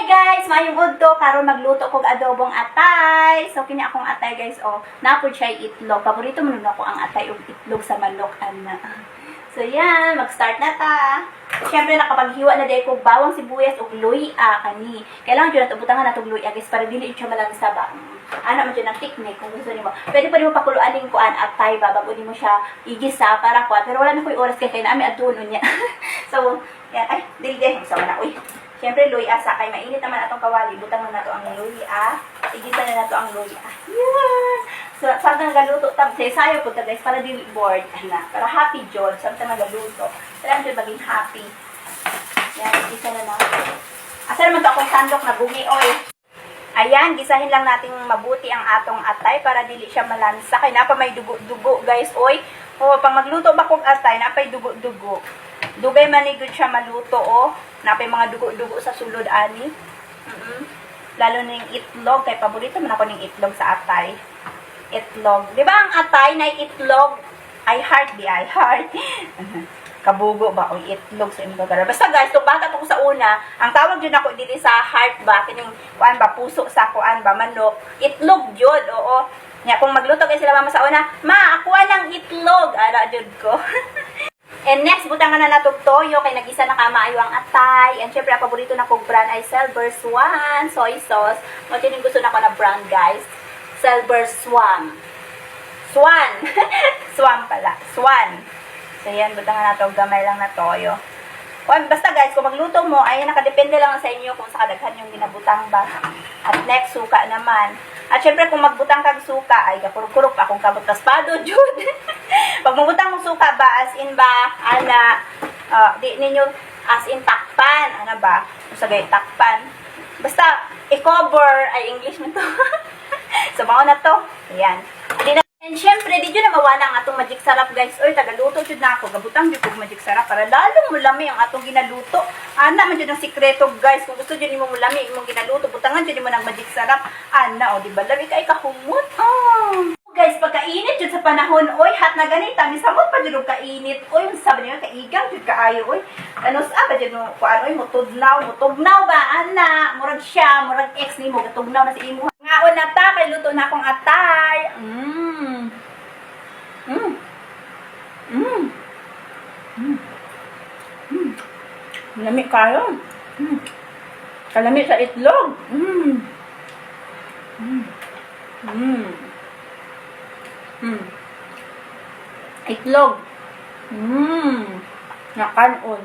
Guys, maayong udto. Karon magluto kog adobong atay. So kini akong atay, guys, oh. Naa pod siya itlog. Paborito man nako ang atay ug itlog sa manok ana. So yan, mag-start na ta. Siyempre nakapaghiwa na diay ko bawang, sibuyas ug luya kani. Kailangan jud nato butangan nato luya, guys, para dili siya malansa ba. Ana man jud ang technique kung gusto nimo. Pwede pa nimo pakuluan ning kuan atay ba bago nimo siya igisa para kuan. Pero wala na ko'y oras kay naami adtuon unya. So, yan, ay, dili dili sa na uy. Siyempre luya sa kay mainit naman atong kawali, butang na nato ang luya. Igisa na nato ang luya. Yan. So, sa nagaluto ta, sayo po ta, guys, para dili bored ana, para happy jud sa nagaluto. Kailangan jud maging happy. Yan, igisa na na. Asa naman to akong sandok na bungi oy? Ayan, gisahin lang nating mabuti ang atong atay para dili siya malansa. Kay napa may dugo-dugo, guys, oy. Oh, pang magluto ba kog atay, napay dugo-dugo. Dugay man ni gud siya maluto, oh. Napay mga dugo-dugo sa sulod ani. Lalo ning itlog kay paborito man ako ning itlog sa atay. Itlog. Di ba ang atay na itlog? I heart di I heart. Kabugo ba o itlog sa imong kagara. Basta guys, tung bata ko sa una, ang tawag jud ako dili sa heart ba kining kuan ba, puso sa kuan ba, manok, itlog jud, oo. Nya kung magluto kay sila mama sa una, "Ma, ako ng itlog." Ara jud ko. And next, butangan na nato toyo kay nagisa na ka maayo ang atay. And syempre, ang paborito na kong brand ay Silver Swan soy sauce. Mo yung gusto na ko na brand, guys. Silver Swan. Swan. Swan pala. Swan. So yan, butangan nato gamay lang na toyo. Kuan, basta guys, kung magluto mo, ay nakadepende lang sa inyo kung sa kadaghan yung ginabutang ba. At next, suka naman. At syempre, kung magbutang kag suka, ay gakurog-kurog pa akong kamot raspado, jud. Pag magbutang mo suka ba, as in ba, ana, di ninyo, as in takpan, ana ba? Sa gay takpan. Basta, i-cover, ay English mo to. So, mao na to. Ayan. Di na. And syempre, di jud na mawala ang atong Magic Sarap, guys. Oy, tagaluto jud na ako. Gabutang jud kog Magic Sarap para lalong mulami ang atong ginaluto. Ana man jud ang sikreto, guys. Kung gusto jud nimo mulami imong ginaluto, butangan jud nimo ng Magic Sarap. Ana, o di ba? Lami kay kahumot. Oh. Guys, pagkainit jud sa panahon, oy, hot na ganita, misamot pa jud og kainit. Oy, sabi niyo kaigang jud kaayo, oy. Ano sa ba jud mo kuan oy, mutudnaw, mutugnaw ba ana, murag siya, murag ex nimo gatugnaw na sa imo. Ngaon na ta kay luto na akong atay. Lami kayo. Kalami sa itlog. Itlog. Nakanon.